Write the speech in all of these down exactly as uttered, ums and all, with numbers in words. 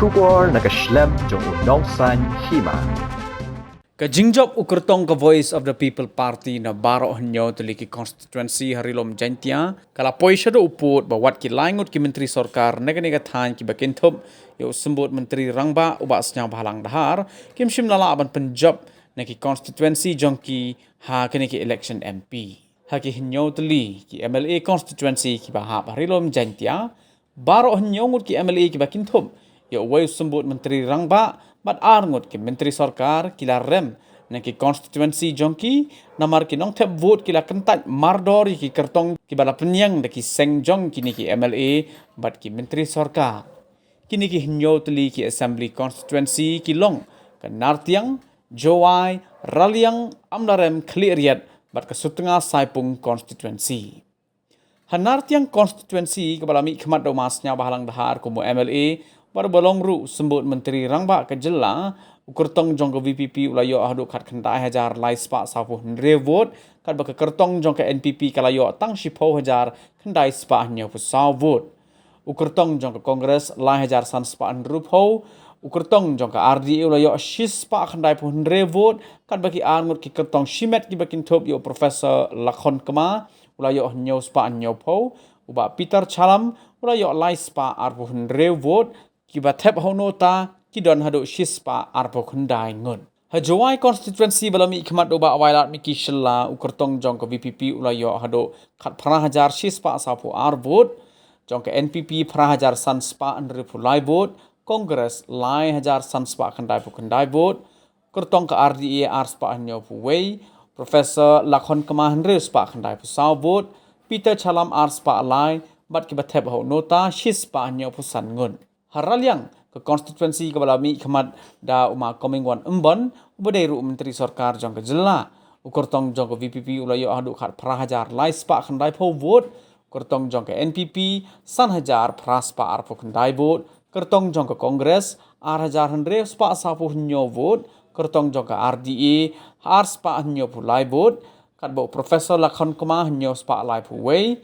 Khubor na ka shlem jong u Nongsaiñ Hima. Ka jingjop u kyrtong ka Voice of the People Party na baroh hynñiew tylli ki constituency ha Ri Lum Jaintia ka la poi shaduh u pud ba wat ki lai ngut ki myntri sorkar na kane ka thaiñ kiba kynthup ïa u symbud myntri rangbah u Bah Sniawbhalang Dhar kim shym la lah ban pynjop na ki constituency jong ki ha kane ka election M P. Ha ki hynñiew tylli ki M L A constituency kiba hap ha Ri Lum Jaintia, baroh hynñiew ngut ki M L A kiba kynthup ïa uwei u symbud myntri rangbah bad ar ngut ki myntri sorkar ki la rem na ki constituency jong ki, namar ki nongthep vote ki la kyntait mardor ïa ki kyrtong kiba la pynïeng da ki seng jong kine ki M L A bad ki myntri sorkar. Kine ki hynñiew tylli ki assembly constituency ki long ka Nartiang, Jowai, Raliang, Amlarem, Khliehriat bad ka Sutnga Saipung constituency. Ha Nartiang constituency kaba la mihkhmat da u Ma Sniawbhalang Dhar kum u M L A bad uba long ruh u symbud myntri rangbah ka jylla, u kyrtong jong ka V P P u la ïoh haduh khatkhyndai hajar lai spah sawphew hynriew vote, katba ka kyrtong jong ka N P P ka la ïoh tang shiphew hajar khyndai spah hynñiewphew saw vote. U kyrtong jong ka Congress lai hajar san spah hynriewphew, u kyrtong jong ka R D A u la ïoh shi spah khyndaiphew hynriew vote, katba ki ar ngut ki kyrtong shimet kiba kynthup ïa u Professor Lakhon Kma u la ïoh hynñiew spah hynñiewphew, u Bah Peter Chalam u la ïoh lai spah arphew hynriew vote, kiba thep ha u nota ki don haduh shi spah arphew khyndai ngut. Ha Jowai constituency ba la mihkhmat da u Bah Wailadmiki Shylla, u kyrtong jong ka V P P u la ïoh haduh khatphra hajar shi spah sawphew ar vote, jong ka N P P phra hajar san spah hynriewphew lai vote, Congress lai hajar san spah khyndaiphew khyndai vote, kyrtong ka R D A ar spah hynñiewphew wei, Professor Lakhon Kma hynriew spah khyndaiphew saw vote, Peter Chalam ar spah lai, bad kiba thep ha u nota shi spah hynñiewphew san ngut. Ha Raliang, ka constituency kaba la mihkhmat da u Ma Comingone Ymbon, uba dei ruh u myntri sorkar jong ka jylla. U kyrtong jong ka V P P u la ïoh haduh khatphra hajar lai spah khyndaiphew vote, u kyrtong jong ka N P P san hajar phra spah arphew khyndai vote, kyrtong jong ka Congress ar hajar hynriew spah sawphew hynñiew vote, kyrtong jong ka R D A ar spah hynñiewphew lai vote, katba u Professor Lakhon Kma hynñiew spah laiphew wei,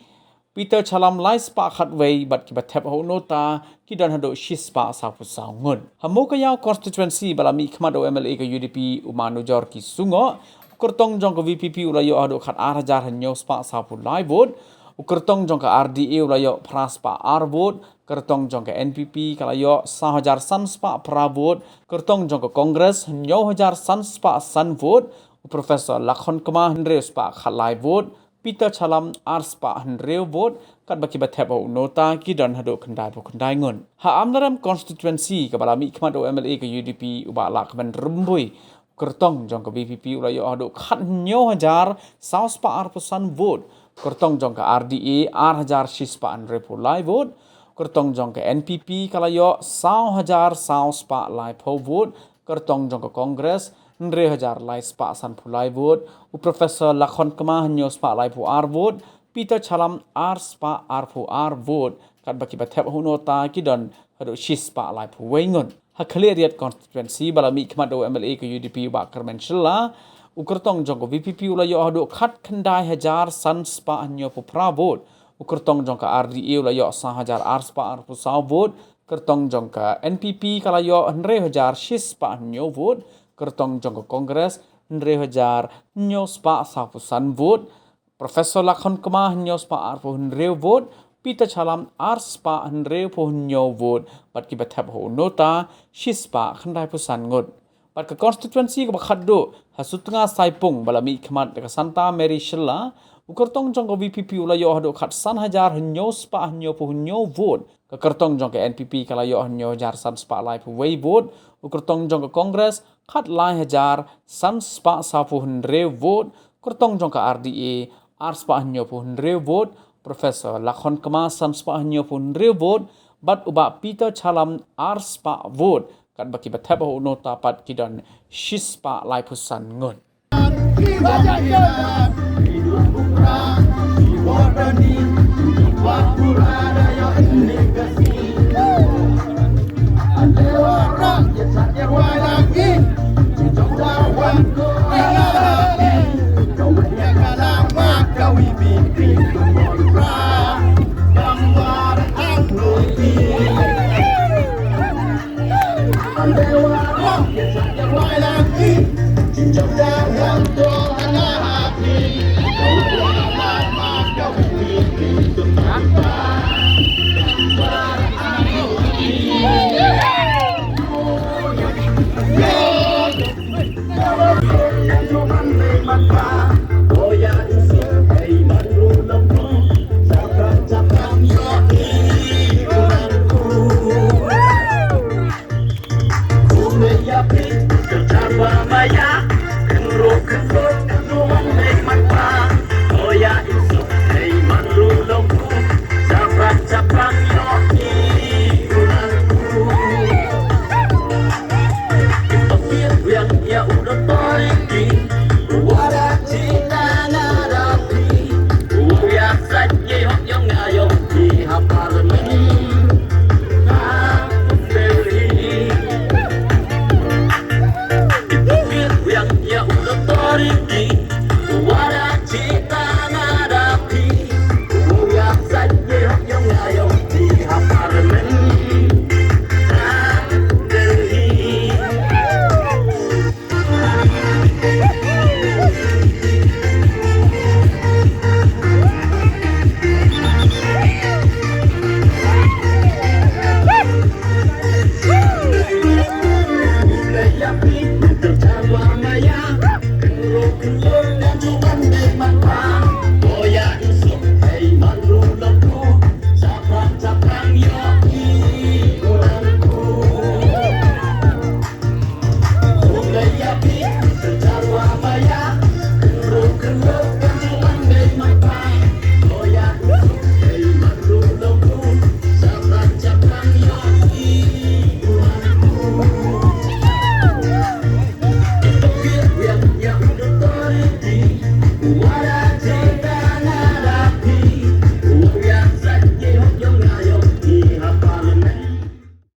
Peter Chalam lai spah khatwei, bad kiba thep ha u nota ki don haduh shi spah sawphew saw ngut. Ha Mowkaiaw constituency ba la mihkhmat da u M L A ka U D P u Ma Nujorki Sungoh, u kyrtong jong ka V P P u la ïoh haduh khatar hajar hynñiew spah sawphew lai vote, u kyrtong jong ka R D A u la ïoh phra spah ar vote, kyrtong jong ka N P P ka la ïoh saw hajar san spah phra vote, kyrtong jong ka Congress hynñiew hajar san spah san vote, u Professor Lakhon Kma hynriew spah khatlai vote, Peter Chalam ar spah hynriew vote, katba kiba thep ha u nota ki don haduh khyndaiphew khyndai ngut. Ha Amlarem constituency kaba la mihkhmat da u M L A ka U D P u Bah Lahkmen Rymbui, u kyrtong jong ka V P P u la ïoh haduh khathynñiew hajar saw spah arphew san vote, u kyrtong jong ka R D A ar hajar shi spah hynriewphew lai vote, u kyrtong jong ka N P P ka la ïoh saw hajar saw spah laiphew vote, kyrtong jong ka Congress hynriew hajar lai spah sanphew lai vote, u Professor Lakhon Kma hynñiew spah laiphew ar vote, Peter Chalam ar spah arphew ar vote, katba kiba thep ha u nota ki don haduh shi spah laiphew wei ngut. Ha Khliehriat constituency ba la mihkhmat da u M L A ka U D P u Bah Kyrmen Shylla, u kyrtong jong ka V P P u la ïoh haduh khatkhyndai hajar san spah hynñiewphew phra vote, u kyrtong jong ka R D A u la ïoh saw hajar ar spah arphew saw vote, kyrtong jong ka N P P ka la ïoh hynriew hajar shi spah hynñiew vote, kyrtong jong ka Congress hynriew hajar hynñiew spah sawphew san vote, Professor Lakhon Kma hynñiew spah arphew hynriew vote, Peter Chalam ar spah hynriewphew hynñiew vote, bad kiba thep ha u nota shi spah khyndaiphew san ngut. Bad ka constituency kaba khatduh ha Sutnga Saipung ba la mihkhmat da ka Santa Mary Shylla, u kyrtong jong ka V P P u la ïoh haduh khatsan hajar hynñiew spah hynñiewphew hynñiew vote, ka kyrtong jong ka N P P ka la ïoh hynñiew hajar san spah laiphew wei vote, u kyrtong jong ka Congress khatlai hajar san spah sawphew hynriew vote, kyrtong jong ka R D A ar spah hynñiewphew hynriew vote, Professor Lakhon Kma san spah hynñiewphew hynriew vote, bad u Bah Peter Chalam ar spah vote, katba kiba thep ha u nota pat ki don shi spah laiphew san ngut.